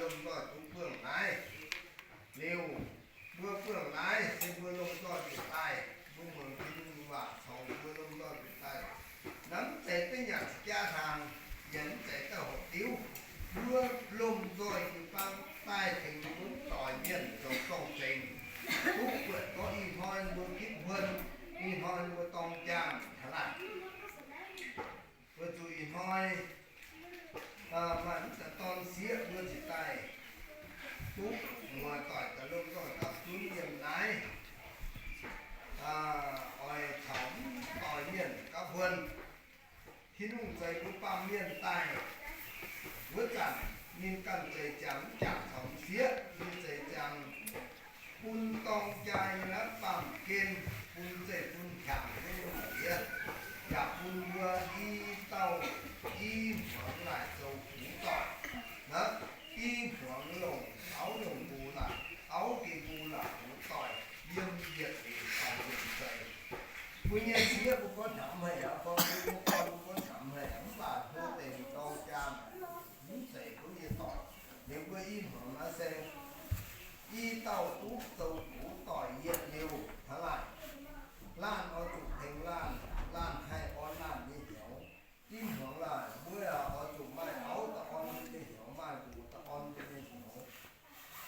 lomh nzoih duqv buangh naaiv. Liuz, mbuo buangh naaiv se mbuo lomh nzoih njiec daaih, mbuo muangx Tin-Hungh nyei waac caux mbuo lomh nzoih njiec daaih. Naaiv mv zeiz duqv nyanc jaa hnaangx, yaac mv zeiz duqv hoqc diuv. Mbuo lomh nzoih jiu-baang daaih tengx mbuo mv doic mienh zoux zorng-zengx, duqv buatc gorngv ih hnoi mbuo gitv huon, ih hnoi mbuo dorng jaa hnangv naaic. Weic zuqc ih hnoi maaih mv deix dorn sieqv mbuo ziouc daaih duqv muoz-doic daaih lomh nzoih daaih zunv yiem naaiv, oix caux mv doic mienh gapv huon. Tin-Hungh zeix mbuo baamh mienh daaih wuov zanc, ninh ganh zeix ziangx mv jangx caux m'sieqv, ninh zeix ziangx bun dorng jaa nyei naaiv baamh gen, bun zeiv bun qangx nyei lungh ndiev, yaac bun mbuo i dauh i hmuangx laaic zoux gux doic. Naaiv i hmuangx longc auv longc nqox laaic, auv geh nqox laaic gux doic yiem yietc liuz caux yietc zeix. Mbuo nyei sieqv mbuo gorngv hnamv haic aqv, gorngv mbuo gorn mbuo gorngv hnamv haic aqv, mv baac mbuo deix dorng jaa mv zeiz duqv yie doic. Liuz mbuo i hmuangx naaiv se i dauh duqv zoux gux doic yietc liuz hnangv naaic. Laanh oix zuqc tengx laanh, laanh haih orn laanh nyei hnyouv. I hmuangx laaic mbuo yaac oix zuqc maaih auv daaih orn mbuo nyei hnyouv, maaih nqox daaih orn mbuo nyei hnyouv.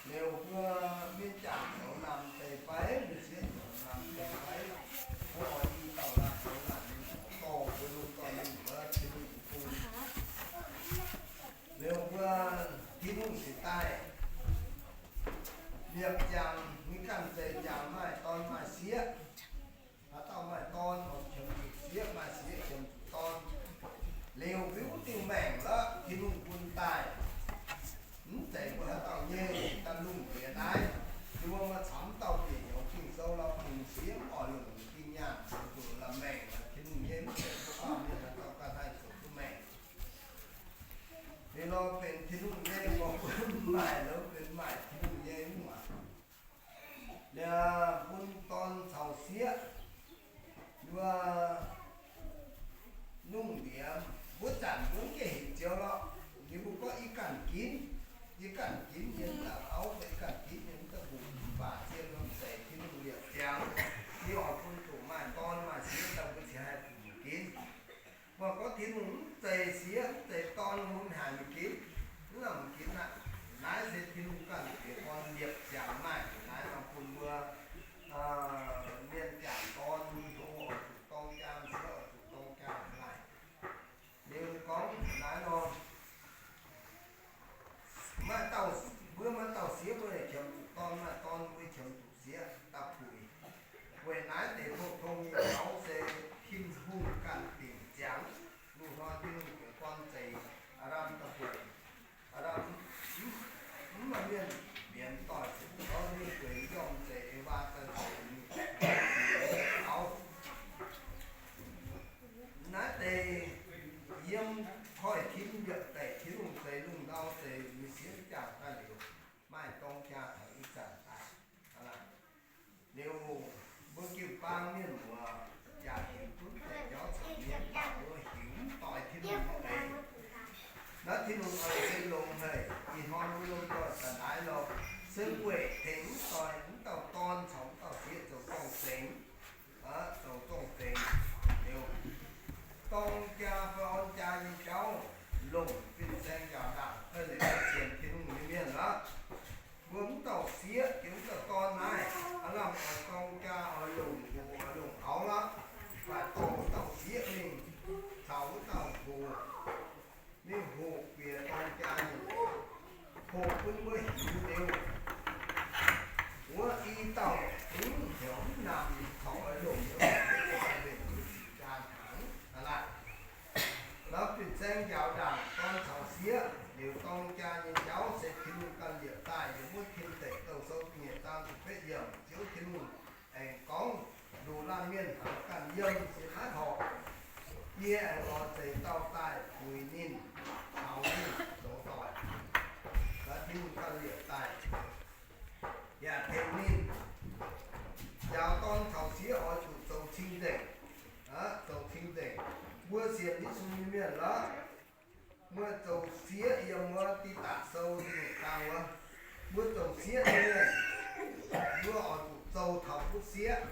Liuz mbuo mienh jangc zoux namx deix fai, mbuo sieqv zoux namx deix fai, mbuo oix i dauh laanh zoux laanh nyei hnyouv dorh mbuo lungh dorh lungh wuov Tin-Hungh bun. Liuz mbuo Tin-Hungh ziouc daaih liepc ziangx, ninh ganh zeix ziangx maaih dorn maaih sieqv. Haaix dauh maaih dorn oix qiemx zuqc sieqv, maaih sieqv qiemx zuqc dorn. Liuz mbuo wuov diuh maengc lorqc, Tin-Hungh bun daaih, mv zeiz mbuo haaix dauh nyei. Daaih lungh ndiev naaiv, yie mbuo maaih camv dauh bieqc hnyouv Ging-Sou lorqc, bungx sieqv mv oix longc ging nyaanh, zuqc lamh maengc. Tin-Hungh nyei mv zeiz mbuo baamh mienh haaix dauh ganh haih zuqc duqv maengc. Liuz nor benx Tin-Hungh nyei, mbuo mv maaih nor benx maaih Tin-Hungh nyei mv baac. Liuz bun dorn caux sieqv, yie mbuo lungh ndiev wuov zanc mbuo mv gaengh hinc ziouc lorqc. Liuz mbuo gorngv yie ganh ginv, yie ganh ginv yiem dauh auv, yie ganh ginv yiem dauh nqox, mv baac zien norm zeiz Tin-Hungh liepc ziangx, yie oix bun zuqc maaih dorn maaih sieqv daaih mbuo cingx haih zuqc ginv. Mv baac gorngv Tin-Hungh mv zeix sieqv mv zeix dorn, mbuo mv haih mingh ginv, mv lamh ginv aqv. Naaiv se Tin-Hungh ganh diex gorn liepc ziangx maaih naaiv nor bun mbuo mienh jangc dorn hlo oix zuqc dorng jaa, sieqv oix zuqc dorng jaa hnangv naaic. Liuz gorngv naaiv nor, maaih dauh, mbuo maaih dauh sieqv mbuo qiemx zuqc dorn, maaih dorn mbuo qiemx zuqc sieqv daaih puix. Weic naaiv deix tong-tong nyei jauv se Tin-Hungh ganh dingc ziangx. Loz-hnoi Tin-Hungh diex gorn zeix Aa^ndam daaih buatc, Aa^ndam mv maaih mienh mbienx doic, se gorngv ninh bueix njormh zeix Ewaa daaih zoux auv. Naaiv deix yiem koiv-tin mbiaauc deic, Tin-Hungh zeix lungh ndau zeix, mbuo sieqv jangx daaih liuz, maaih dorng jaa taux ih zanc daaih. Liuz, mbuo jiu-baang mienh muoz yaac hiuv duqv deix jauv caux mienh, mv baac mbuo hiuv mv doix Tin-Hungh nyei. Naaiv Tin-Hungh oix se longx haic. Ih hnoi mbuo lomh nzoih daaih naaiv nor, se weic tengx mv doix, mv dauh dorn caux mv dauh sieqv zoux zorng-zengx, zoux zorng-zengx. Liuz, dorng jaa fai orn jaa nyei jauv, longc fin-saeng njaaux ndaangc, eix leiz sienx Tin-Hungh nyei mienh aqv. Mbuo mv dauh sieqv jiex mv dauh dorn naaiv, aav lamh oix dorng jaa, oix longc nqox, oix longc auv aqv. Mv baac dorh wuov dauh sieqv mingh caux wuov dauh nqox mingh hoqc bieqc dorng jaa nyei, hoqc bun mbuo hiuv liuz, wuov i dauh zungv hnyouv mv namx, taux oix longc nyei, mbenc jaa hnaangx aqv. Lorz fin-saeng njaaux ndaangc dorn caux sieqv liuz, dorng jaa nyei jauv se Tin-Hungh ganh liepc daaih. Yiem wuov Tin Deic Douh Sou da'nyeic zaang ziepc betv yiemc, Ziouv Tin-Hungh aengx gorngv, nduqc laanh mienh haiz ganh yiem se maiv horpc. Yie aengx oix zeix dauh daaih puix ninh, caux ninh zoux doic. Lorz Tin-Hungh ganh liepc daaih, yaac tengx ninh njaaux dorn caux sieqv oix zuqc zoux cing-nzengc. Zoux cing-nzengc. Mbuo sienx Yesu nyei mienh aqv, mbuo zoux sieqv yiem wuov Didatc Sou da'nyeic zaang wuov, mbuo zoux sieqv nyei mienh, mbuo oix zuqc zoux taux duqv sieqv.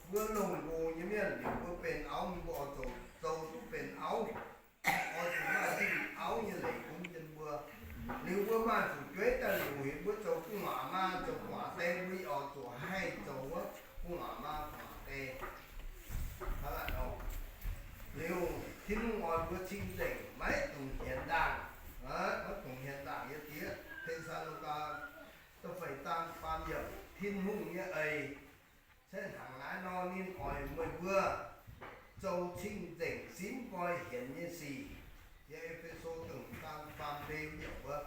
Mbuo longc nqox nyei mienh, liuz mbuo benx auv, mbuo oix zuqc zoux duqv benx auv, oix zuqc maaih zinh auv nyei leiz gunv jienv mbuo. Liuz mbuo maaih fu'jueiv daaih liuz, mbuo zoux gu'nguaaz maa, zoux gu'nguaaz die, mbuo oix zuqc haih zoux wuov gu'nguaaz maa gu'nguaaz die. Hnangv naaic nor, liuz Tin-Hungh oix mbuo cing-nzengc, maiv dungx hienx ndaangc, maiv dungx hienx ndaangc nyei diev. Te^saa^lo^gaa da'feix zaang faam yiemc, Tin-Hungh nyei eix se hnangv naaiv nor, ninh oix meih mbuo zoux cing-nzengc, simv nqoi hienx nyei sic. Yiem E^fe^so da'hmz zaang faam yiemc wuov,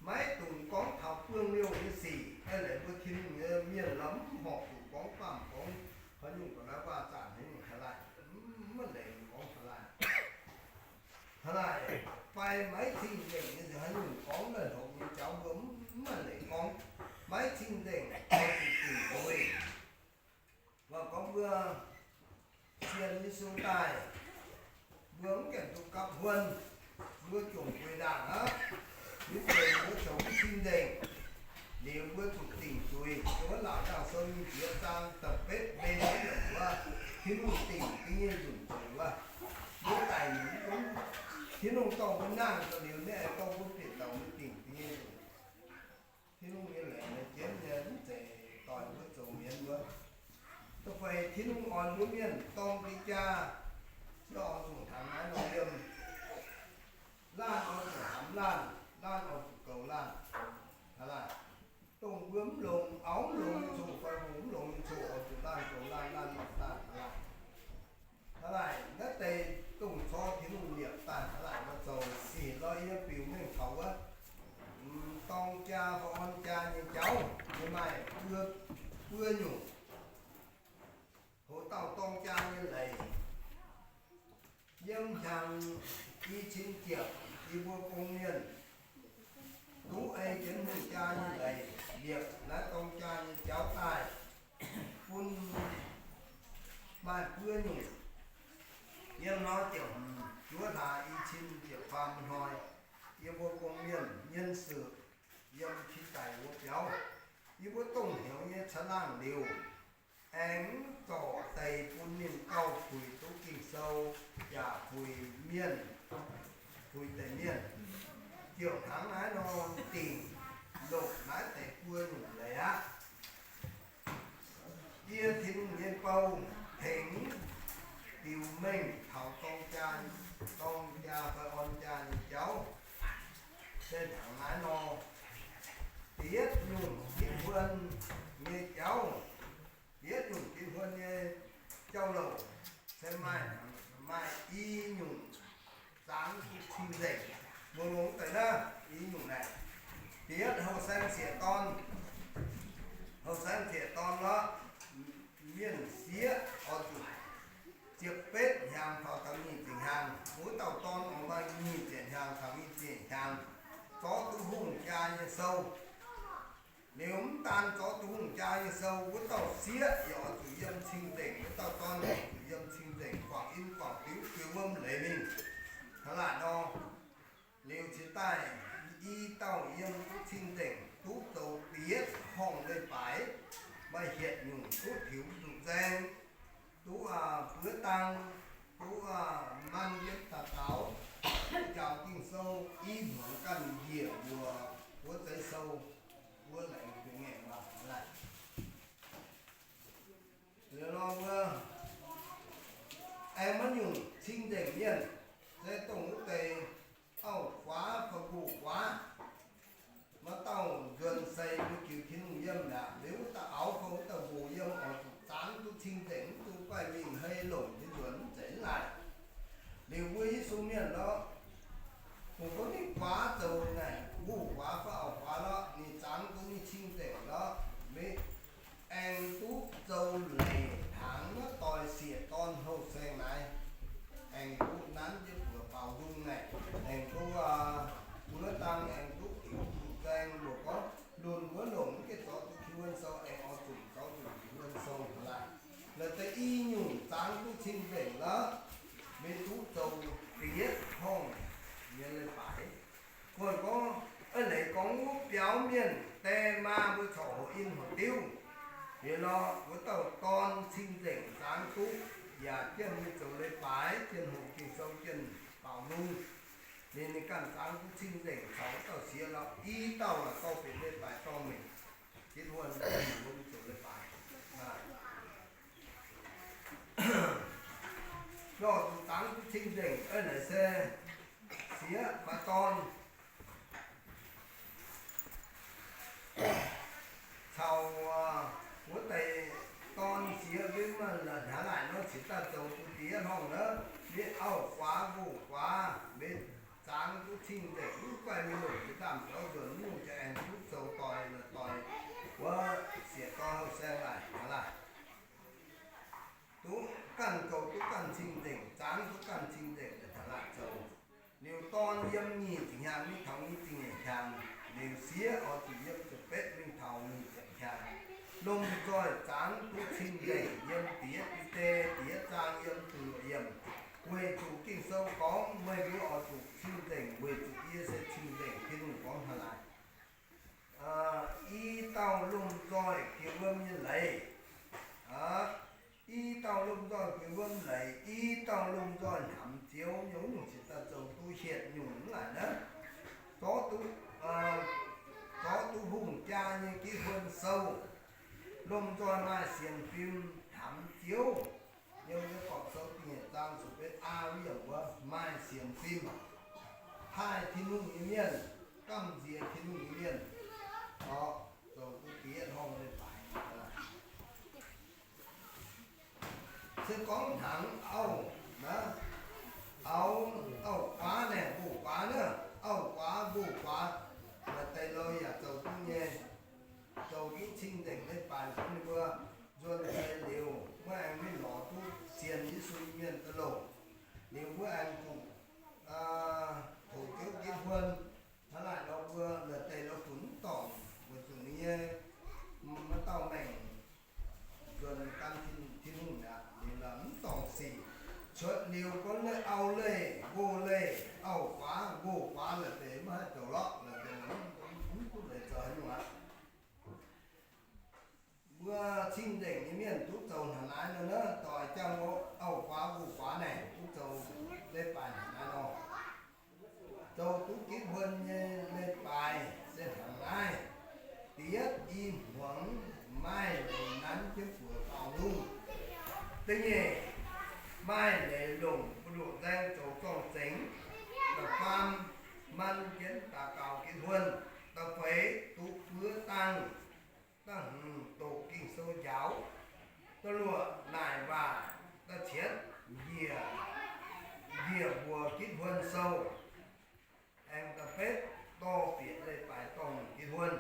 maiv dungx gorngv taux buangh liouh nyei sic. Eix leiz mbuo Tin-Hungh nyei mienh lorz mv horpc zuqc gorngv baamh gorngv haaix nyungc ga'naaiv waac-zanc haaix nyungc haaix laanh, mv maaih leiz gorngv haaix laanh. Hnangv naaic, fai maiv cing-nzengc nyei haaix nyungc gorngv naaiv hlopv nyei jauv mbuo mv maaih leiz gorngv. Maiv cing-nzengc oix zuqc dingc nqoi. Mv baac gorngv mbuo sienx Yesu daaih, mbuo mv gaengh duqv gapv huon, mbuo juangc bueix ndaangc aqv. Mv zeiz mbuo zoux mv cing-nzengc, liuz mbuo zuqc dingc zuiz. Wuov Laauc Zaangc Sou nyei jiex zaang da'betv mbenc wuov, Tin-Hungh dingc da'nyeic nzunc zuiz wuov, mbuo daic nyungc mv gunv, Tin-Hungh dorh mbuo nangh daaih liuz, ninh aengx dorh mbuo bieqc douc mingh dingc da'nyeic nzunc. Tin-Hungh nyei leiz naaiv jienv nyei, mv zeiz doix mbuo zoux mienv wuov. Da'feix Tin-Hungh oix mbuo mienh dorng deix jaa, se oix zuqc hnangv naaiv nor yiem. Laanh oix zuqc hnamv laanh, laanh oix zuqc goux laanh. Hnangv naaic, dongh mbuo mv longx, auv mv longx nyei coc fai hoc mv longx nyei coc, oix zuqc laanh goux laanh, laanh nor laanh hnangv naaic. Hnangv naaic, naaiv deix dongh corc Tin-Hungh liepc daaih hnangv naaic nor zoux sic lorz yie biux mengh taux wuov, dorng jaa fai orn jaa nyei jauv, yie maaih buo, buo nyungc. Hoc dauh dorng jaa nyei leiz. Yiem hnyangx i cin ziepc, yie mbuo gong mienh duqv ei jienv hungh jaa nyei leiz, liepc naaiv dorng jaa nyei jauv daaih bun maaih buo nyungc. Yiem hnoi ziepc hmz juov hlaax i cin ziepc faam hnoi, yie mbuo gong mienh nhân sự ยามที่ไต่ wuov biauv, yie mbuo dongh hnyouv nyei caangh laangh liuz, aengx zorc deix bun ninh gauh puix duqv Ging-Sou yaac puix mienh, puix deix mienh. Ziouc hnangv naaiv nor dingc longc naaiv deix buo nyungc leiz aqv. Yie Tin-Hungh nyei bou tengx biux mengh taux dorng jaa, dorng jaa fai orn jaa nyei jauv se hnangv naaiv nor. Da'yietv nyungc ginv huon nyei jauv, da'yietv nyungc ginv huon nyei jauv-louc se maaih, maaih i nyungc zangx duqv cing-nzengc. Mbuo longc deix naaiv i nyungc naaic. Da'yietv, houh saeng sieqv dorn. Houh saeng sieqv dorn lorqc, mienh sieqv oix zuqc ziepc betv hnyangx taux taux nyic ziepc hnyangx. Wuov dauh dorn oix maaih nyic ziepc hnyangx taux nyic ziepc hnyangx zorqv duqv hungh jaa nyei sou. Liuz mv daan zorqv duqv hungh jaa nyei sou, wuov dauh sieqv yaac oix zuqc yiem cing-nzengc, wuov dauh dorn yaac oix zuqc yiem cing-nzengc, guangc in guangc diuv, diuv wuom leiz mingh. Hnangv naaic nor, liuz cingx daaih i dauh yiem duqv cing-nzengc, duqv zoux diev horngh leiz-baaix, maaih hietc nyungc duqv tiux zuqc nzaeng, duqv buov dang, duqv manc jienv daux gaux, duqv njaaux Ging-Sou, i hmuangx ganh njiec mbuoqc wuov zeiv sou, wuov laengz fingx ngaengc waac hnangv naaic. Liuz nor mbuo aengx maiv nyungc cing-nzengc mienh, se dongh wuov deix auv-guaav fai mbuoqc guaav. Maaih dauh nzuonx seix mbuo jiux Tin-Hungh yiem mi'aqv, liuz wuov dauh auv fai wuov dauh mbuoqc yiem oix zuqc zaangc duqv cing-nzengc, mv dungx guaih mingh hei longc nyei nzuonx mv zeiz naaic. Liuz mbuo Yesu mienh nor, dongh gorngv ninh guaav zoux naaic, mbuoqc guaav fai auv-guaav lorqc, ninh zaangc duqv ninh cing-nzengc lorqc, mv aengx duqv zoux leiz hnaangx wuov doix sieqv dorn houh saeng naaiv, aengx duqv nanv jienv mbuox baaux nzung. biaux mienh die maa mbuo corc hoqc in hoqc diuv. Liuz nor, wuov dauh dorn cing-nzengc zangx duqv, yaac jienv mingh zoux leiz-baaix, jienv hoqc Ging-Sou, jienv baaux nzung. Ninh, ninh ganh zangx duqv cing-nzengc caux wuov dauh siex lorz i dauh lorz dorh bieqc leiz-baaix dorngh mingh. Jiex wuonh mbuo mingh zoux leiz-baaix. Lorh zuqc zangx duqv cing-nzengc, eix leiz se sieqv fai dorn caux wuov deix dorn sieqv mbiv maaih hnangv naaic nor cingx daaih zoux bun diex hnangv nor, mbiv auv-guaax mbuox-guaax, mbiv zangx duqv cing-nzengc, mv guaih mingh longc jiex ndaamv-joux nzuonx, mv longc jiex aengx duqv zoux doix la'doix wuov siec dorn hauh saeng naaic hnangv naaic. Duqv ganh zoux duqv ganh cing-nzengc, zangx duqv ganh cing-nzengc, hnangv naaic zoux. Liuz dorn yiem nyic ziepc hnyangx mingh taux nyic ziepc nyeic hnyangx, liuz sieqv oix zuqc yiem ziepc betv mingh taux nyic ziepc hnyangx. Lomh nzoih zangx duqv cing-nzengc yiem diex Bide, diex zaang yiem zuqc luoqc yiemc. Weic zuqc Ging-Sou gorngv, meih mbuo oix zuqc cing-nzengc weic zuqc yie se cing-nzengc. Tin-Hungh gorngv hnangv naaic. I dauh lomh nzoih geh wuom nyei leiz, i dauh lomh nzoih geh wuom leiz, i dauh lomh nzoih hnamv Ziouv nyei, wuov nyungc cingx daaih zoux duqv hietc nyungc mv laaic naaiv. Zorqv duqv, zorqv duqv hungh jaa nyei gitv huon sou. Lomh nzoih maaih sienx fim hnamv Ziouv. Yiem Yaagorpc Sou da'nyeic zaang ziepc betv aa yiemc wuov, maaih sienx fim, taaih Tin-Hungh nyei mienh, gamh nziex Tin-Hungh nyei mienh, oc, zoux duqv diev hnongh leiz-baaix. Se gorngv hnangv auv, auv, auv-guaav naaic mbuox guaav naaic, auv-guaav mbuox guaav, maaih deix lorh yaac zoux duqv nyei, zoux duqv cing-nzengc leiz-baaix bun ninh mbuo nzuonx deix liuz, mbuo aengx mingh lorz duqv sienx Yesu mienh daaih longc. Liuz mbuo aengx zuqc tov Ziouv gitv huon. Hnangv naaic nor mbuo maaih deix lorh funx mv dorngc weic zuqc ninh nyei maiv dauh maengc nzuonx gan Tin-Hungh aqv. Liuz mv dorngc sic, cuotv liuz gorngv leih auv-leih, nqox-leih, auv-guaav, nqox-guaav la'deix maiv haih zoux lorqc, la'deix mv duqv leiz zoux haaix nyungc aqv. Mbuo cing-nzengc nyei mienh duqv zoux hnangv naaiv nor, doix jangx auv-guaav nqox-guaav naaic duqv zoux leiz-baaix hnangv naaiv nor. Zoux duqv gitv huon nyei leiz-baaix se hnangv naaiv. Diev i hmuangx maaih leiz nanv jienv buoz baaux nzung. Da'nyeic, maaih leiz longc buoz-ndoqv nzaeng zoux zorng-zengx. Da'faam, man jienv daux gaux gitv huon. Da'feix, duqv buov dangh. Da'hmz, doqc Ging-Sou njaaux. Da'luoqc, naaic waac. Da'cietv, njiec, njiec mbuox gitv huon sou. Aengx da'betv, dorh bieqc leiz-baaix dorngh gitv huon.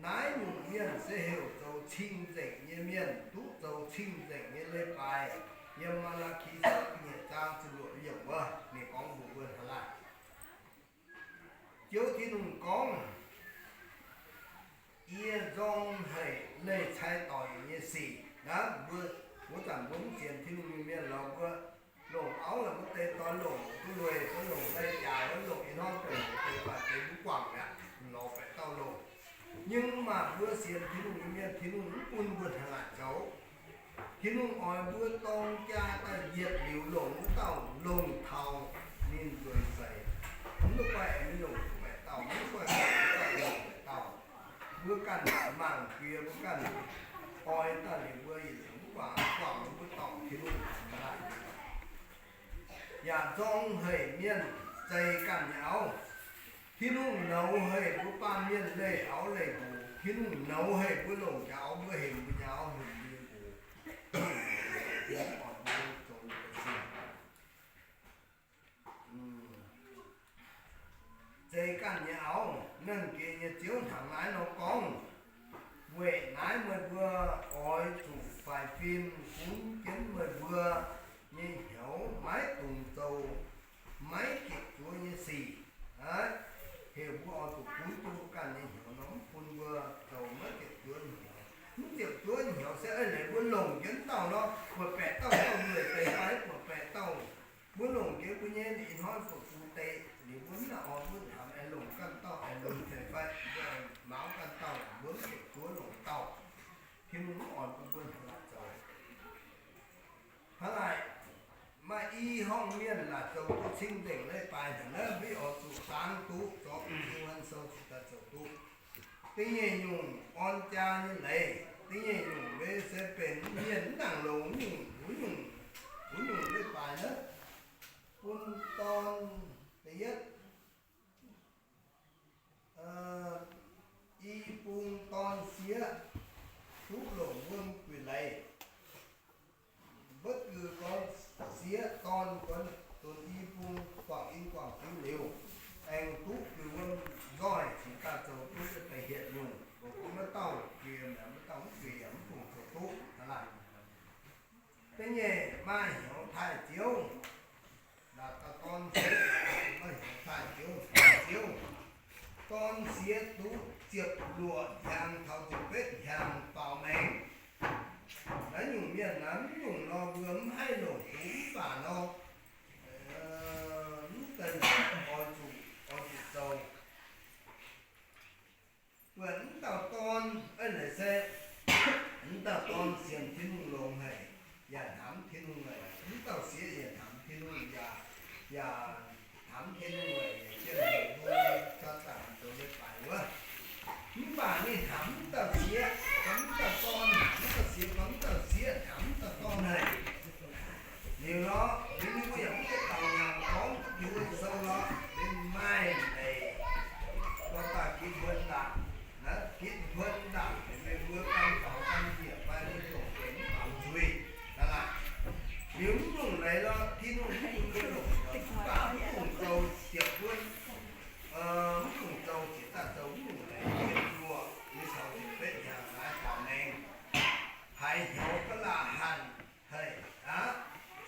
Naaiv nyungc mienh se heuc zoux cing-nzengc nyei mienh, duqv zoux cing-nzengc nyei leiz-baaix. Yiem Maa^laa^ki Sou da'nyeic zaang ziepc luoqc yiemc wuov, ninh gorngv mbuox mbuo hnangv naaiv. Ziouv Tin-Hungh gorngv, yie nzorng haic leih cai doic nyei sic. Naaiv mbuo, wuov zanc mbuo mv sienx Tin-Hungh nyei mienh lorz mbuo longc auv la'maah deix doix longc duqv lueic, wuov longc lai-jaaix, wuov longc i norm deix, deix baac deix mbuo guangc mi'aqv, lorz baeqc dauh longc. Nhưng mà mbuo sienx Tin-Hungh nyei mienh, Tin-Hungh mv bun mbuo hnangv naaic zoux. Tin-Hungh oix mbuo dorng jaa daaih yietc liuz longc wuov dauh longc taux ninh nzuonx seix. Mv duqv guaih aengx longc baeqc dauh, mv duqv guaih baeqc dauh. Mbuo ganh mangc jiex mbuo ganh oix daaih liuz mbuo yietc liuz mv guangc, guangc mbuo dorngc Tin-Hungh daaih. Yaac nzorng haic mienh zeix ganh nyei auv. Tin-Hungh nouz haic mbuo baamh mienh leih auv leih nqox. Tin-Hungh nouz haic mbuo longc jaax auv, mbuo hemx mbuo nyei auv, hemx mbuo nyei nqox. Zeix ganh nyei auv. Nernh Jiex nyei Ziouv hnangv naaiv nor gorngv, weic naaiv meih mbuo oix zuqc faix fim gunv jienv meih mbuo nyei hnyouv, maiv dungx zoux maiv ziepc zuoqv nyei sic. Heuc mbuo oix zuqc gunv jienv mbuo ganh nyei hnyouv nor, mv bun mbuo zoux maiv ziepc zuoqv nyei hnyouv. Mv ziepc zuoqv nyei hnyouv se eix leiz mbuo longc jienv dauh nor, buatc baeqc dauh dauh lueic deix fai, buatc baeqc dauh mbuo longc jiex mbuo nyei ih hnoi buatc gux deix liuz, mbuo mv nangc oix mbuo hnamv aengx longc ganh dauh aengx longc deix fai, mbuo gorngv mienh laaic zoux duqv cing-nzengc leiz-baaix hnangv naaiv, mbuo oix zuqc zaangc duqv zorqv Ging-Sou cingx daaih zoux duqv. Da'nyeic nyungc orn jaa nyei leiz, da'nyeic nyungc leiz se benx mienh mv nangc longx nyungc, wuov nyungc, wuov nyungc leiz-baaix naaiv, bun dorn, da'yietv, i bung dorn sieqv duqv longc wuom guix leiz. Mbuo gorngv sieqv dorn, gorngv i bung guangc in guangc fiuv liuz, aengx duqv guix wuom nzoih cingx daaih zoux duqv deix hietc nyungc. Mbuo gorngv maiv dauh guix yaac maiv dauh mv guix yaac mv dungx zoux duqv aqv. Da'nyeic maaih heuc taaih ziouv, naaic dauh dorn sieqv maaih heuc taaih ziouv, taaih ziouv. Dorn sieqv duqv ziepc luoqc hnyangx taux ziepc betv hnyangx baaux maengc. Naaiv nyungc mienh naaiv, mv nyungc nor mbuo mv haih longc duqv, mv baac nor, mv deix oix zuqc, oix zuqc zoux. Buatc mv dauh dorn, eix leiz se mv dauh dorn sienx Tin-Hungh longx haic, yaac hnamv Tin-Hungh haic. Mv dauh sieqv yaac hnamv Tin-Hungh, yaac, yaac hnamv Tin-Hungh haic, yaac jienv haic, mbuo Saadaan zoux leiz-baaix wuov. Mv baac ninh hnamv mv dauh sieqv, gorngv mv dauh dorn, mv dauh sieqv, gorngv mv dauh sieqv hnamv mv dauh dorn haic. Liuz nor, liuz ninh mbuo yaac mv deix gaux hnyangx gorngv Ging-Sou nor, ninh maaih leiz dorh daaih gitv huon ndaangc. Naaiv gitv huon ndaangc, meih mbuo gan faaux gan njiec fai mbuo longc benx mv baamz nzuih. Aa, liuz mv nyungc leiz nor, Tin-Hungh mv bun mbuo longc, mv baac mv dungx zoux ziepc wuonv, mv dungx zoux ziepc, daaih zoux mv nyungc leiz ziepc luoqc nyei caux ziepc betv hnyangx naaiv baaux maengc. Haiz hnyouv ba'laqc hanc haic aqv,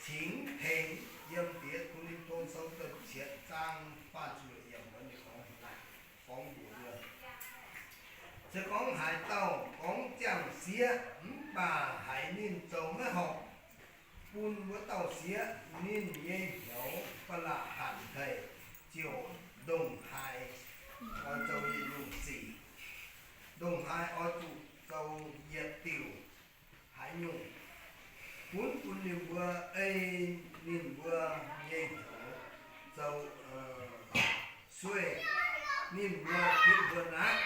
cingx tengx yiem Diex Ko^lin^to Sou da'cietv zaang faah ziepc yiemc wuov ninh gorngv, gorngv mbuox mbuo, se gorngv haaix dauh gorngv ziangh sieqv mv baac haiz ninh zoux maiv horpc bun wuov dauh sieqv, ninh nyei hnyouv ba'laqc hanc haic, ziouc ndongc haaix oix zoux yietc nyungc sic, ndongc haaix oix zuqc zoux yietc diuc haaix nyungc, gunv bun ninh mbuo ei ninh mbuo nyei hnyouv zoux sueih, ninh mbuo gitv huon aqv,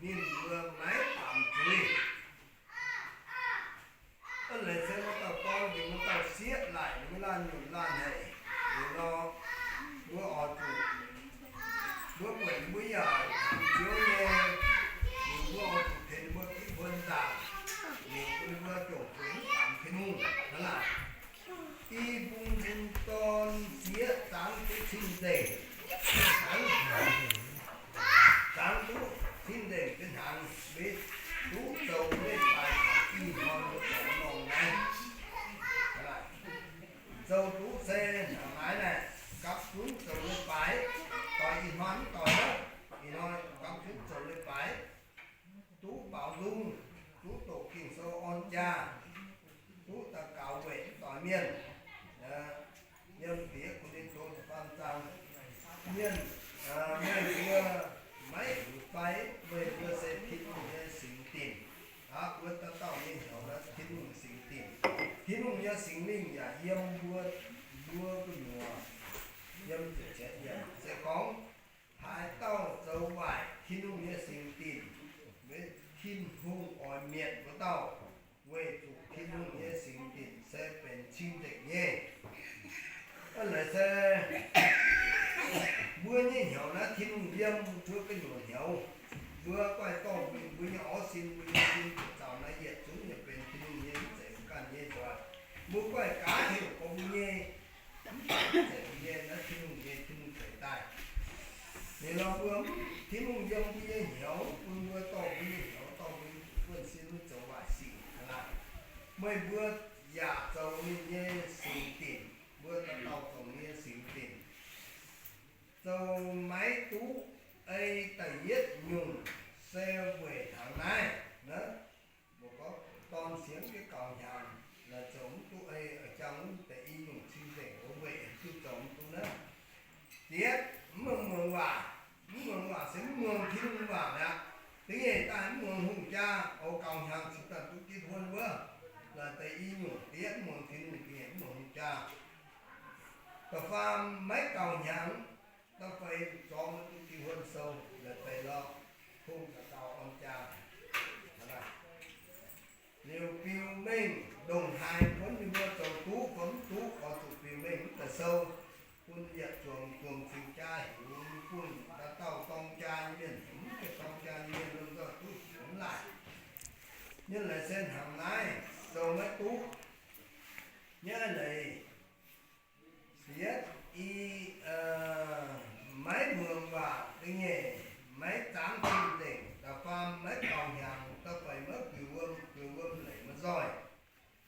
ninh mbuo maiv baamz zuiz. Eix leiz se wuov dauh dorn nzengc wuov dauh sieqv laaic ninh mbuo laanh nyunc laanh haic. Liuz nor, mbuo oix zuqc, mbuo buatc mbuo yaac Ziouv nyei, liuz mbuo oix zuqc tengx ninh mbuo gitv huon ndaangc, liuz bun ninh mbuo jomc zuiz mv baamz Tin-Hungh hnangv naaic. I bung bun dorn sieqv zaangv duqv cing-nzengc, zaangv duqv cing-nzengc jienv hnaangx, mv duqv zoux leiz-baaix taux ih hnoi mbuo zoux norm naaiv. Zoux duqv se hnangv naaiv naaic, gapv zunv zoux leiz-baaix, doix ih hnoi mv doix, ih hnoi gapv zunv zoux leiz-baaix, duqv baaux nzung, duqv doqc Ging-Sou orn jaa, duqv daux gaux weic mv doix mienh. Yiem Diex Ko^lin^to da'faam zaang, mienh, meih mbuo maiv hiuv fai meih mbuo se Tin-Hungh nyei singx dinc? Aqv, wuov dauh dauh nyei hnyouv naaiv Tin-Hungh singx dinc. Tin-Hungh nyei Singx Lingh yaac yiem mbuo, mbuo gu'nyuoz. Yiem ziepc cietv yiemc se gorngv, haaix dauh zoux waaic Tin-Hungh nyei singx dinc, Tin-Hungh oix mietc wuov dauh. Weic zuqc Tin-Hungh nyei singx dinc se benx cing-nzengc nyei. Eix leiz se mbuo nyei hnyouv naaiv Tin-Hungh yiem mbuo gu'nyuoz hnyouv. Mbuo guaih dorh mbuo nyei orv sin, mbuo nyei sin ziepc zaux naaiv yietc zungv nyei benx Tin-Hungh nyei, mv zeiz mbuo ganh nyei nzoih. Mbuo guaih gaax heuc gorngv mbuo nyei, mv zeiz mbuo nyei, naaiv Tin-Hungh nyei, Tin-Hungh zeix daaih. Liuz nor mbuo, Tin-Hungh yiem mbuo nyei hnyouv, bun mbuo dorh mbuo nyei hnyouv, dorh mbuo nyei buonv-sin maiv zoux waaic sic aqv. Meih mbuo yaac zoux ninh nyei singx dinc, mbuo dauh dauh zoux ninh nyei singx dinc. Zoux maiv duqv ei da'yietv nyungc se weic hnangv naaiv. Mbuo gorngv dorn siemv jienv gaux hnyangx, laaix zoux mv duqv ei, jangx wuov deix i nyungc cing-nzengc wuov weic duqv zoux mv duqv naaiv. Diex mv muangx waac, mv muangx waac se mv muangx Tin-Hungh waac mi'aqv. Da'nyeic daaih mv muangx hungh jaa, oix gaux hnyangx cingx daaih duqv gitv huon wuov. Laaix deix i nyungc diex mv muangx Tin-Hungh, da'nyeic mv muangx hungh jaa. Da'faam maiv gauh hnyangx, da'feix zorngx maiv duqv diuh huon sou, la'feix lorqc, kungx daux gaux orn jaa. Liuz biux mengh ndongc haaix buonv ninh mbuo zoux duqv fai mv duqv, oix zuqc biux mengh mv deix sou bun yietc zuangx zuangx cing jaa hiuv, bun dauh dauh dorng jaa nyei mienh hiuv, mv baac dorng jaa nyei mienh lomh nzoih duqv hiuv mv laaic. Nyei leiz se hnangv naaiv, zoux maiv duqv. Nyei leiz siev i, maiv muangx waac ga'nyiec, maiv zaangv zinh nzengc, da'faam maiv gauh hnyangx, da'feix maiv guix wuom, guix wuom leic maiv nzoih.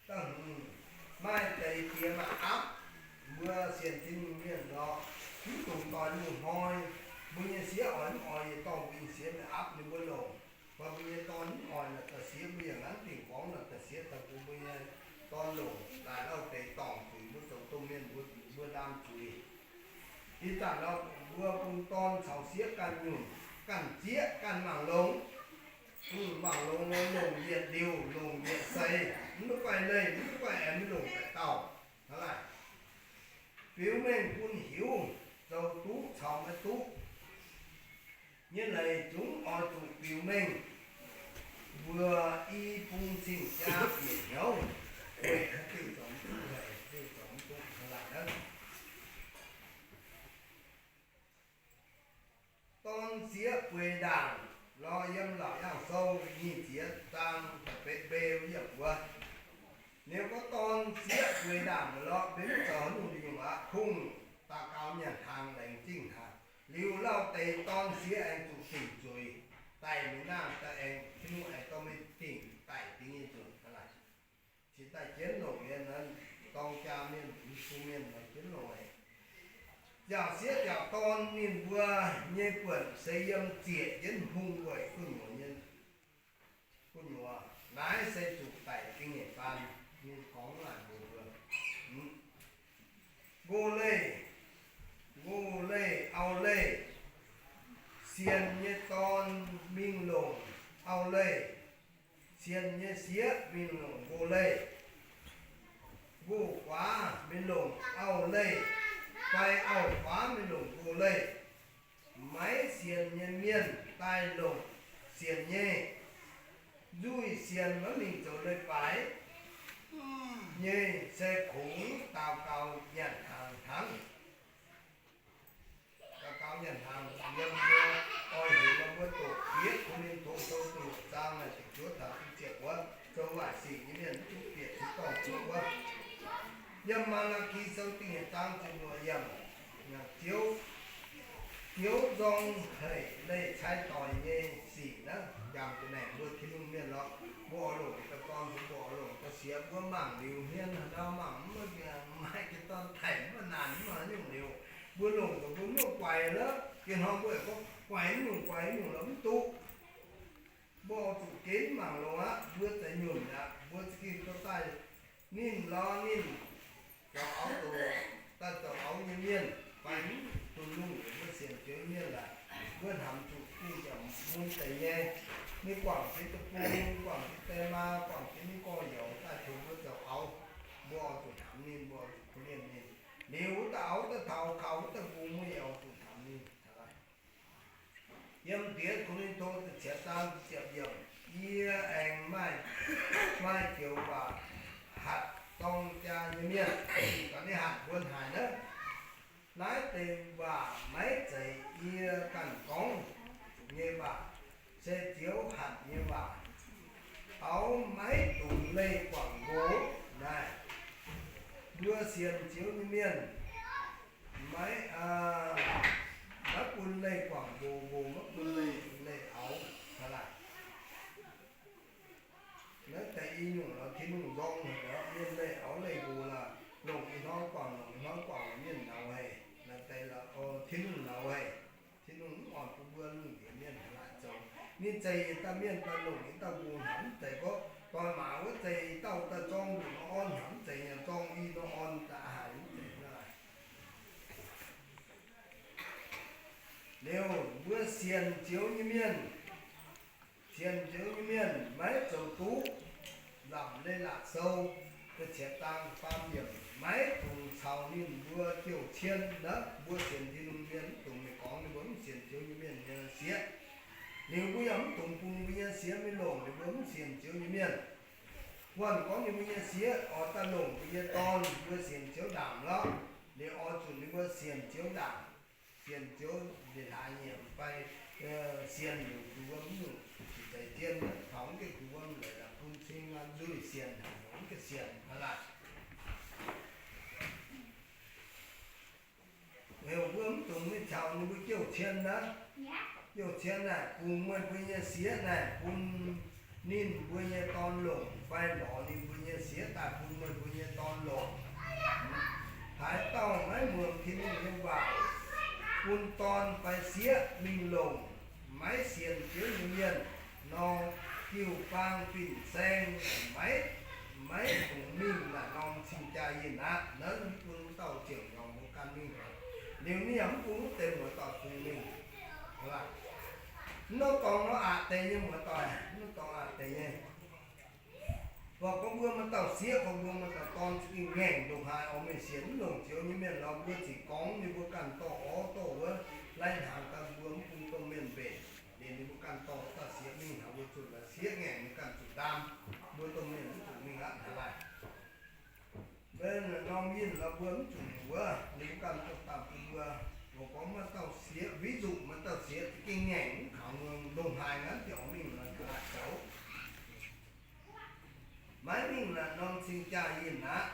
Da'hmz, maaih deix diex maaih aapv, mbuo sienx Tin-Hungh mienh lorqc, mv dungx doix lungh hnoi. Mbuo nyei sieqv oix mv oix yietc dorngh mbuo nyei sieqv maaih aapv ninh mbuo longc. Mv baac mbuo nyei dorn mv oix naaic da'sieqv, mbuo yaac hnangv dingc gorngv naaic da'sieqv daaih bun mbuo nyei dorn longc daaih lauh deix dorngc zuiz mbuo zoux domh mienh mbuo, mbuo ndaam zuiz. Ih zanc nor mbuo bun dorn caux sieqv ganh nyunc, ganh zieqv, ganh mangc longx. Mangc longx nor longc yietc liuz, longc yietc seix, mv duqv guaih leih, mv duqv guaih aengx maiv longc daaih dauh. Hnangv naaic, biux mengh bun hiuv zoux duqv caux maiv duqv nyei leiz zungv oix zuqc biux mengh mbuo i bung cing jaa bieqc hnyouv, weic haaix diuc zoux mv duqv, haaix diuc zoux mv duqv hnangv naaic. Dorn sieqv bueix ndaangc lorz yiem Laauc Yaangh Sou nyic ziepc zaang da'betv mbeu yiemc wuov. Liuz gorngv dorn sieqv bueix ndaangc lorz benx zoux haaix nyungc nyungc aqv, kungx daux gaux nyanc hnaangx laengz zingh hnaangx. Liuz lauh deix dorn sieqv aengx zuqc dingc zuiz, daic mingh nangh daaih aengx, Tin-Hungh aengx dorh mingh dingc daic dingc nyei nzunc aqv. Cingx daaih jienv longc nyei, dorng jaa mienh, mv bung mienh nor jienv longc. Ziangh sieqv ziangh dorn ninh mbuo nyei buonc se yiem zieqc jienv hungh weic gu'nyuoz nyei, gu'nyuoz naaiv se zuqc daic dingh nyeic faan. Ninh gorngv naaic mbuox mbuo, nqox leih, nqox leih auv-leih, sienx nyei dorn mingh longc auv-leih, sienx nyei sieqv mingh longc nqox leih, nqox guaav mingh longc auv-leih, fai auv guaav mingh longc nqox leih. Maiv sienx nyei mienh daaih longc sienx nyei. Nzuih sienx maiv mingh zoux leiz-baaix nyei se kungx daux gaux nyanc hnaangx hnangv. Daux gaux nyanc hnaangx yiem mbuo oix heuc mbuo doqc Yietv Ko^lin^to Sou ziepc luoqc zaang naaic ziepc juov taux ziepc wuov, zoux waaic sic nyei mienh mv duqv bieqc tin-dorngh zuoqv wuov. Yiem Maa^laa^ki Sou da'nyeic zaang ziepc luoqc yiemc, Ziouv, Ziouv nzorng haic leih cai doic nyei sic naaiv, njang jiex maengc mbuo Tin-Hungh mienh lorqc. Mbuo oix longc deix dorn, mbuo oix longc da'sieqv, mbuo mangc liuz hmien haaix ndau mangc mv maaih, maaih jiex dorn daic mv baac naanc mv maaih nyungc liuz, mbuo longc daaih mbuo mv guaix lorqc. Ih hnoi mbuo aengx gorngv guaix mv nyungc, guaix mv nyungc lorqc, mv duqv. Mbuo oix zuqc ginv mangc longx aqv. Mbuo za'nyunc aqv, mbuo za'gengh dorh daaih ninh lorz ninh zoux auv, daaih zoux auv nyei mienh, fai mv dunh lungh mbuo sienx Ziouv nyei mienh laaix, mbuo hnamv zuqc bun ziangx mun deix nyei. Ninh guangc jiex deic-bung, guangc jiex deic-maa, guangc jiex ninh gorx-youz daaih tengx mbuo zoux auv. Mbuo oix zuqc hnamv ninh, mbuo oix zuqc korv-lienh ninh. Liuz wuov dauh auv daaih taux kaux wuov dauh bung, mbuo yaac oix zuqc hnamv ninh. Yiem Yietv Ko^lin^to da'cietv zaang ziepc yiemc, yie aengx maaih, maaih joux waac hatc dorng jaa nyei mienh, gaax ninh hatc mbuo haaix naaiv. Naaiv deix waac maiv zeiz yie ganh gorngv nyei waac, se Ziouv hatc nyei waac. Taux maiv dungx leih guangc nqox naaic, mbuo sienx Ziouv nyei mienh maiv, maiv bun leih guangc nqox, nqox maiv bun leih, leih auv. Naaiv deix i nyungc lorz Tin-Hungh nzorng haic lorqc, mienh leih auv leih nqox lorqc, longc ih hnoi guangc, longc ih hnoi guangc, mienh nauz haic. Naaiv deix lorz Tin-Hungh nauz haic. Tin-Hungh mv oix bun mbuo lungh ndiev mienh haaix laaic zoux. Ninh zeix yietc dauh mienh daaih longc yietc dauh nqox hnangv, mv zeiz gorngv doix-maac wuov zeix yietc dauh daaih zorng nqox nor orn hnangv, mv zeiz nyanc zorng i nor orn daaih haic, mv zeiz naaiv. Liuz mbuo sienx Ziouv nyei mienh, sienx Ziouv nyei mienh maiv zoux duqv nzamc Leiz-Latc Sou da'cietv zaang faam yiemc. maiv dungx caux ninh mbuo jouh cien. Naaiv mbuo sienx Tin-Hungh mienh mv dungx mingh gorngv ninh mbuo mv sienx Ziouv nyei mienh nyei sieqv. Liuz mbuo yaac mv dungx bun mbuo nyei sieqv mingh longc ninh mbuo mv sienx Ziouv nyei mienh. Wuov gorngv ninh mbuo nyei sieqv oix daaih longc mbuo nyei dorn, mbuo sienx Ziouv ndaangc lorqc. Liuz oix zuqc ninh mbuo sienx Ziouv ndaangc, sienx Ziouv ndeic hlaax nyei fai sienx nyungc gux wuom, nyungc cing zeiz zien taux mv gaengh gux wuom leiz bun cing nzuih sienx haic, mv gaengh sienx hnangv naaic. Liuz mbuo mv dungx mingh caux ninh mbuo jouh cien aqv. Jouh cien naaic, bungx meih mbuo nyei sieqv naaic bun ninh mbuo nyei dorn longc, fai lorz ninh mbuo nyei sieqv daaih bun meih mbuo nyei dorn longc. Haaix dauh maiv muangx Tin-Hungh nyei waac, bun dorn fai sieqv mingh longc maiv sienx Ziouv nyei mienh nor, jiu-baang fin-saeng maiv, maiv dungx mingh naaic norm cing-jaa yinh aqv. Naaiv mv bun wuov dauh ziouc nyorx mbuo ganh mingh. Liuz ninh yaac mv bun wuov deix muoz-doic fungx mingh. Mv norm dorngx nor aqc deix nyei muoz-doic, mv norm dorngx aqc deix nyei. Mv baac gorngv mbuo maaih dauh sieqv, gorngv mbuo maaih dauh dorn za'gengh ngaengc ndongc haaix oix mingh sienx mv longc Ziouv nyei mienh nor, mbuo ziouc gorngv ninh mbuo ganh dorh orv dorh wuov lai-hnaangx daaih, mbuo mv bun domh mienh mbenc. Liuz ninh mbuo ganh dorh wuov dauh sieqv mingh, haaix mbuo zuqc la'sieqv ngaengc, ninh ganh zuqc ndaam. Mbuo domh mienh mv zuqc mingh aqv hnangv naaic. Mbuo norm yinh nor mbuo mv zuqc wuov, ninh mbuo ganh dorh daaih bun mbuo. Mbuo gorngv maaih dauh sieqv, ví dụ maaih dauh sieqv za'gengh ngaengc mv kaux muangx, ndongc haaix naaiv ziouc mingh nor hnangv naaic zoux. Maiv mingh naaic norm cing-jaa yinh aqv.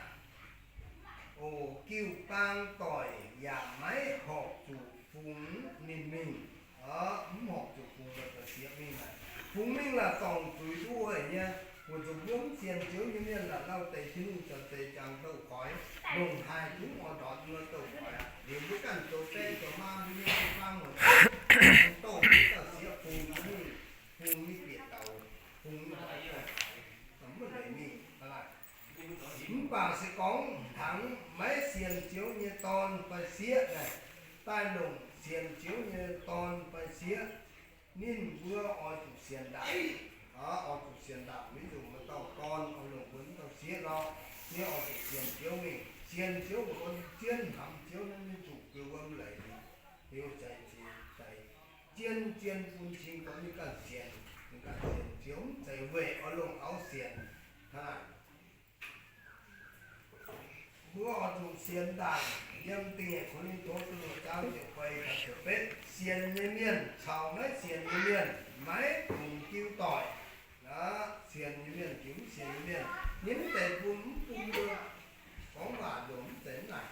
Oc, jiu-baang doic yaac maiv horpc zuqc fungx ninh mingh. Mv horpc zuqc fungx la'sieqv mingh naaic. Fungx mingh naaic dorngc zuiz duqv weic nyei. Weic zuqc mbuo mv sienx Ziouv nyei mienh naaic, lauh deix Tin-Hungh zoux deix jangx douz koix, ndongc haaix zungv oix ndortv mbuo douz koix aqv. Liuz mbuo ganh zoux die zoux maa, mbuo nyei jiu-baang muoz-doic, douz mbuo dauh sieqv fungx mingh, fungx mingh bieqc douz, fungx mingh douz, mv leiz mingh. Mv baac se gorngv hnangv maiv sienx Ziouv nyei dorn fai sieqv naaic, daaih longc sienx Ziouv nyei dorn fai sieqv, ninh mbuo oix zuqc sienx ndaangc. Oix zuqc sienx ndaangc, mv zuqc maaih dauh dorn oix longc mbuo mv dauh sieqv nor, ninh oix zuqc sienx Ziouv mingh. Sienx Ziouv mbuo zien hnamv Ziouv naaiv, ninh zuqc guei wuom leiz, liuz zeiz, zien zien bun cing gorngv ninh ganh sienx, ninh ganh sienx Ziouv, mv zeiz weic oix longc auv sienx. Hnangv naaic, mbuo oix zuqc sienx ndaangc. Yiem da'nyeic Ko^lin^to da'luoqc zaang ziepc feix taux ziepc betv, sienx nyei mienh caux maiv sienx nyei mienh maiv dungx jiu doic. Sienx nyei mienh jiu mv sienx nyei mienh, ninh mv zeiz bun, mv bun mbuo gorngv waac nzunc, mv zeiz mv naaic.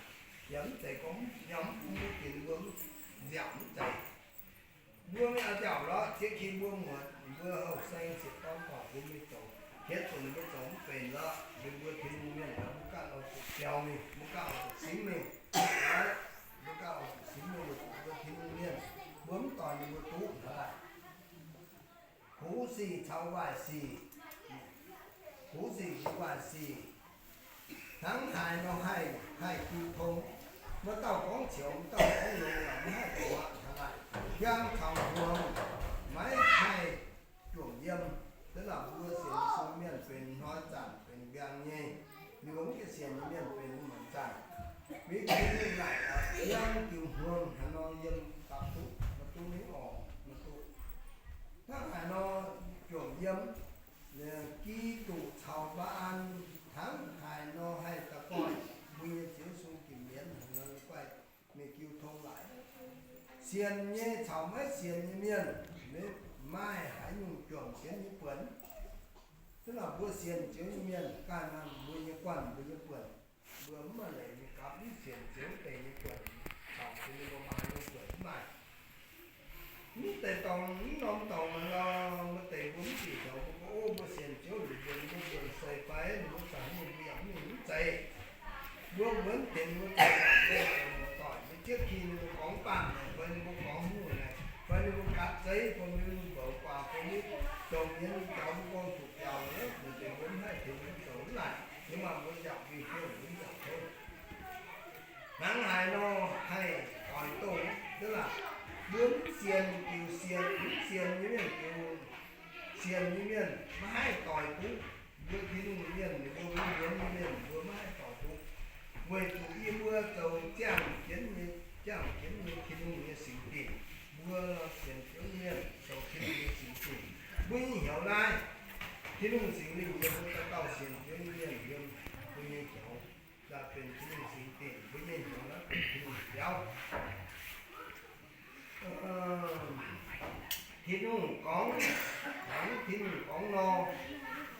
Yaac mv zeiz gorngv, yaac mv bun mbuo ginx mbuo nziaauc, mv zeiz. Mbuo mingh a'nziaauc lorqc, ziex kin mbuo muoz, mbuo houh saeng sieqv dorn dorc bun mingh zoux, hietv zuqc ninh mbuo zoux mv benx lorqc, ninh mbuo Tin-Hungh mienh, mbuo ganh oix zuqc biaux mingh, mbuo ganh oix zuqc simv mingh. Mbuo ganh oix zuqc simv mingh, mbuo Tin-Hungh mienh, mbuo mv doix ninh mbuo duqv hnangv naaic. Kuv sic caux waaic sic, kuv sic caux waaic sic, hnangv haaix nor haih, haih jiu tong? Maaih dauh gorngv ceux, maaih dauh gorngv longx, mv haih doix hnangv naaic. Hiaang caux hmuangx maiv haih juangc yiem. Da'naaic mbuo sienx Yesu mienh benx hnoi zanc benx nqaang nyei, ninh mbuo mv gaengh sienx nyei mienh benx muonc zanc. Mv baac Tin-Hungh naaic, hiaang diuc hmuangx haaix nor yiem dapv duqv, maiv duqv mingh orqc, maiv duqv. Hnangv haaix nor juangc yiem, Giduc caux Mbaa^an hnangv haaix nor haih da'goih mbuo nyei Ziouv Yesu ginc mienv haaix nor guaih mingh jiu tong laaix. Sienx nyei caux maiv sienx nyei mienh, maaih haaix nyungc juangc jienv nyei buonc? Hnangv naaic mbuo sienx Ziouv nyei mienh ganh maaih mbuo nyei guanh, mbuo nyei buonc. Mbuo mv maaih leiz mingh gapv mv sienx Ziouv deix nyei buonc, caux Tin-Hungh mbuo maaih nyei buonc mv maaih. Mv deix dorngx, mv norm dorngx nor, maaih deix mbuo mv bieqc zoux, mbuo gorngv, o, mbuo sienx Ziouv liuz, mbuo, mbuo buonc seix fai, mbuo zanc mingh mbuo yaac mv mingh, mv zeiz. Mbuo mbuonv tengx mbuo zoux, mbuo zoux muoz-doic, mbuo jienv kin ninh mbuo gorngv baamh naaic, fai ninh mbuo gorngv hnyouv naaic, fai ninh mbuo gatv zeiv, fai ninh mbuo mboux guaax, fai ninh mbuo domh mienh jauv mbuo gorngv zuqc biaux, mv deix mbuo mv haih tengx mbuo zoux mv naaic, ninh maaih mbuo nziaauc mingh hnyouv, mbuo nziaauc hnyouv. Hnangv haaix nor haih oix doh, duqv laah, mbuo mv sienx diuc sienx, mv sienx nyei mienh diuc sienx nyei mienh maiv haih doix duqv. Mbuo Tin-Hungh mienh, ninh mbuo mv hienx nyei mienh, mbuo maiv haih doix duqv. Weic zuqc yie mbuo zoux ziangh jienv nyei, ziangh jienv nyei Tin-Hungh nyei singx dinc. Mbuo sienx Ziouv nyei mienh zoux Tin-Hungh nyei singx dinc. Mbuo nyei hnyouv naaiv, Tin-Hungh Singx Lingh yiem mbuo dauh dauh sienx Ziouv nyei mienh yiem mbuo nyei hnyouv, daaih benx Tin-Hungh singx dinc. Mbuo nyei hnyouv naaiv benx Tin-Hungh biauv. Tin-Hungh gorngv, Tin-Hungh gorngv nor,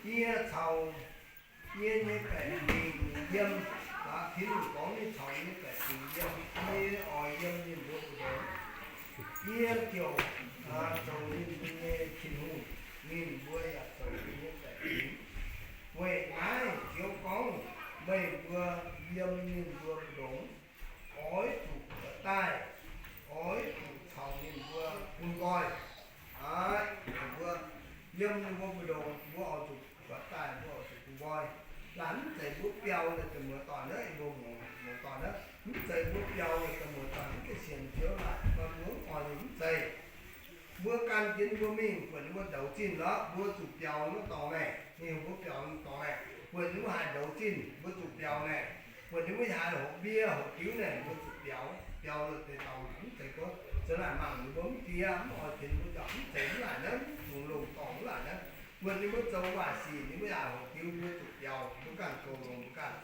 yie caux yie nyei baeqc fingx yiem, Tin-Hungh gorngv ninh caux yie nyei baeqc fingx yiem, yie oix yiem ninh mbuo mbu'ndongx. Yie ziouc zoux ninh mbuo nyei Tin-Hungh, ninh mbuo yaac zoux yie nyei baeqc fingx. Weic naaiv Ziouv gorngv, meih mbuo yiem ninh mbuo mbu'ndongx oix zuqc buoz daaih, oix zuqc caux ninh mbuo bun nqoi. Aa, ninh mbuo yiem ninh mbuo mbu'ndongx, mbuo oix zuqc buoz daaih, mbuo oix zuqc bun nqoi. Naaiv mv zeiz mbuo biaux naaic deix muoz-doic naaiv, mbuo muoz-doic naaiv, mv zeiz mbuo biaux naaic deix muoz-doic mv gaengh sienx Ziouv naaic, mbuo mv oix ninh mv zeiz. Mbuo gan jienv mbuo mingh buatc ninh mbuo ndouz zinh lorqc, mbuo zuqc biaux wuov dorngx naaic. Ninh mbuo biaux wuov dorngx naaic, buatc ninh mbuo haiz ndouz zinh, mbuo zuqc biaux naaic. Buatc ninh mbuo haiz hoqc mbie hoqc diuv naaic, mbuo zuqc biaux. Biaux naaic deix dorngx mv zeiz gorngv za'naaic mangc ninh mbuo mv diev, mv oix tengx mbuo nzauh, mv zeiz mv laaic naaiv, mv dungx longc dorngx mv laaic naaiv. Buatc ninh mbuo zoux waaic sic, ninh mbuo haiz hoqc diuv, mbuo zuqc biaux, mbuo ganh zoux longx mbuo ganh.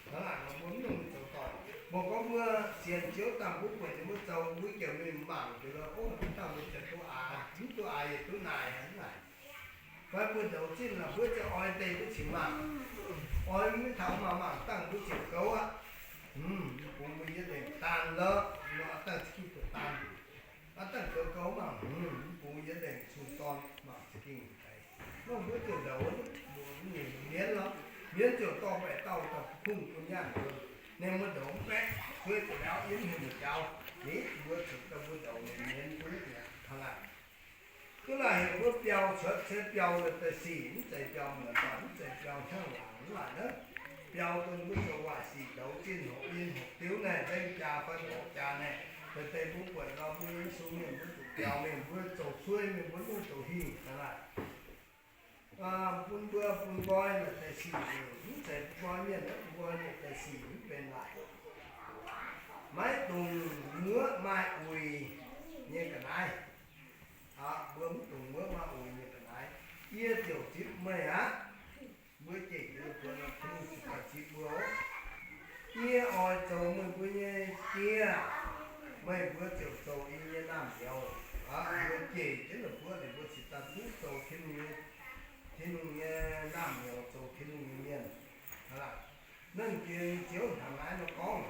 Hnangv naaic nor mbuo mv dungx zoux doic. Mbuo gorngv mbuo sienx Ziouv daaih, mbuo buatc ninh mbuo zoux, mbuo jiex mingh mangc jiex lo, o, dangh mbuo ziouc duqv aax, mv duqv aax yaac duqv naaic hnangv naaic. Fai mbuo ndouz zinh lorqc, mbuo ziouc oix deix mbuo cingx mangc. Oix mingh taux mangc mangc dangh mbuo ziouc gouv aqv. Mv bungx mbuo yietv lengc daanh lorqc, nor dangh za'gengh buatc daanh. Aav dangh gouv gouv mangc, mv bungx yietv lengc cun dorn mangc za'gengh deix. Nor mbuo ziouc ndouz, mbuo mienv lorqc, mienv ziouc dorh baeqc dauh daaih kungx bun nyaanh mbuo. Ninh mbuo ndouz mv baeqv, zuov deix lauv yiem heuc muoz-jaux, ninh mbuo zuqc daaih mbuo ndouz ninh mienv duqv mi'aqv. Hnangv naaic, duqv naaic heuc mbuo biaux cuotv se biaux la'deix sic, mv zeiz biaux muonc doic, mv zeiz biaux hnyangx-laangc mv laaic naaiv. Biaux dongh mbuo zoux waaic sic, ndouz zinh hoqc in hoqc diuv naaic, nzengc jaa fai mborqv jaa naaic, deix deix mbuo buatc nor mbuo Yesu mienh mbuo zuqc biaux mingh, mbuo zoux sueih mingh, mbuo mv zoux hingh hnangv naaic. Bun mbuo bun nqoi la'deix sic, mv zeiz bun nqoi mienh, bun nqoi la'deix sic mv benx laaix. Maiv dungx muoqv maaih uix nyei ga'naaiv. Mbuo mv dungx muoqv maaih uix nyei ga'naaiv. Yie ziouc zipv meih aqv. Mbuo jiex jienv buonc Tin-Hungh ziouc zipv mbuo. Yie oix zoux meih mbuo nyei die, meih mbuo ziouc zoux yie nyei naamh nyouz. Mbuo jiex jienv la'buoqv ninh mbuo cingx daaih duqv zoux Tin-Hungh nyei, Tin-Hungh nyei naamh nyouz, zoux Tin-Hungh nyei mienh. Hnangv naaic, Nernh Jiex Ziouv hnangv naaiv nor gorngv.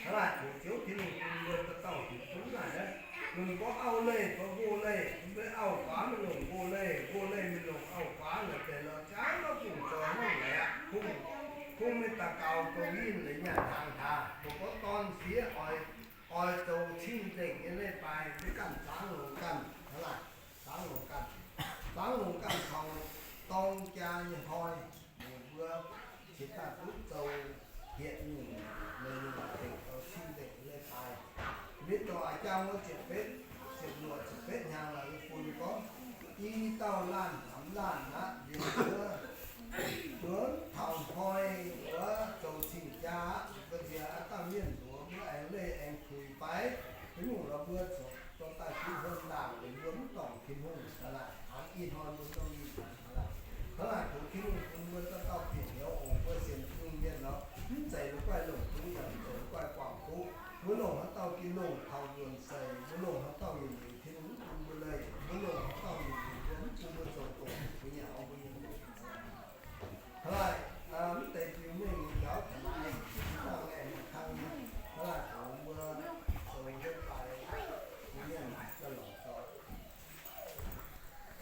Hnangv naaic, Ziouv Tin-Hungh bun mbuo dauh dauh hiuv duqv naaic, mbuo gorngv auv-leih fai nqox-leih, mv baac auv-guaax maiv longc nqox-leih, nqox-leih maiv longc auv-guaax, la'deix lorz jaax maiv bungx zoux hnangv naaic aqv. Kungx, kungx maiv daux gaux gouv yinh leiz nyaanh hnaangx taaih. Mbuo gorngv dorn sieqv oix, oix zoux cing-nzengc nyei leiz-baaix, maiv ganh zaangv longx ganh, hnangv naaic, zaangv longx ganh, zaangv longx ganh taux dorng jaa nyei hnoi, mbuo cingx daaih duqv zoux hietc nyungc, leiz nyungc dingc zoux cing-nzengc nyei leiz-baaix. Mv baac a'jang wuov ziepc betv, ziepc luoqc, ziepc betv hnyangx laaix yie bun gorngv, i dauh laanh hnamv laanh aqv, nziex wuov, nzuonx taux hnoi wuov zoux cing jaa aqv, ga'nziex aav dangh mienh nduov mbuo aengx leih aengx puix fai? Mv nyungc nor mbuo corc dorh daaih Tin-Hungh ndaangc liuz mbuo mv dorngc Tin-Hungh, hnangv naaic hnangv ih hnoi mbuo dorh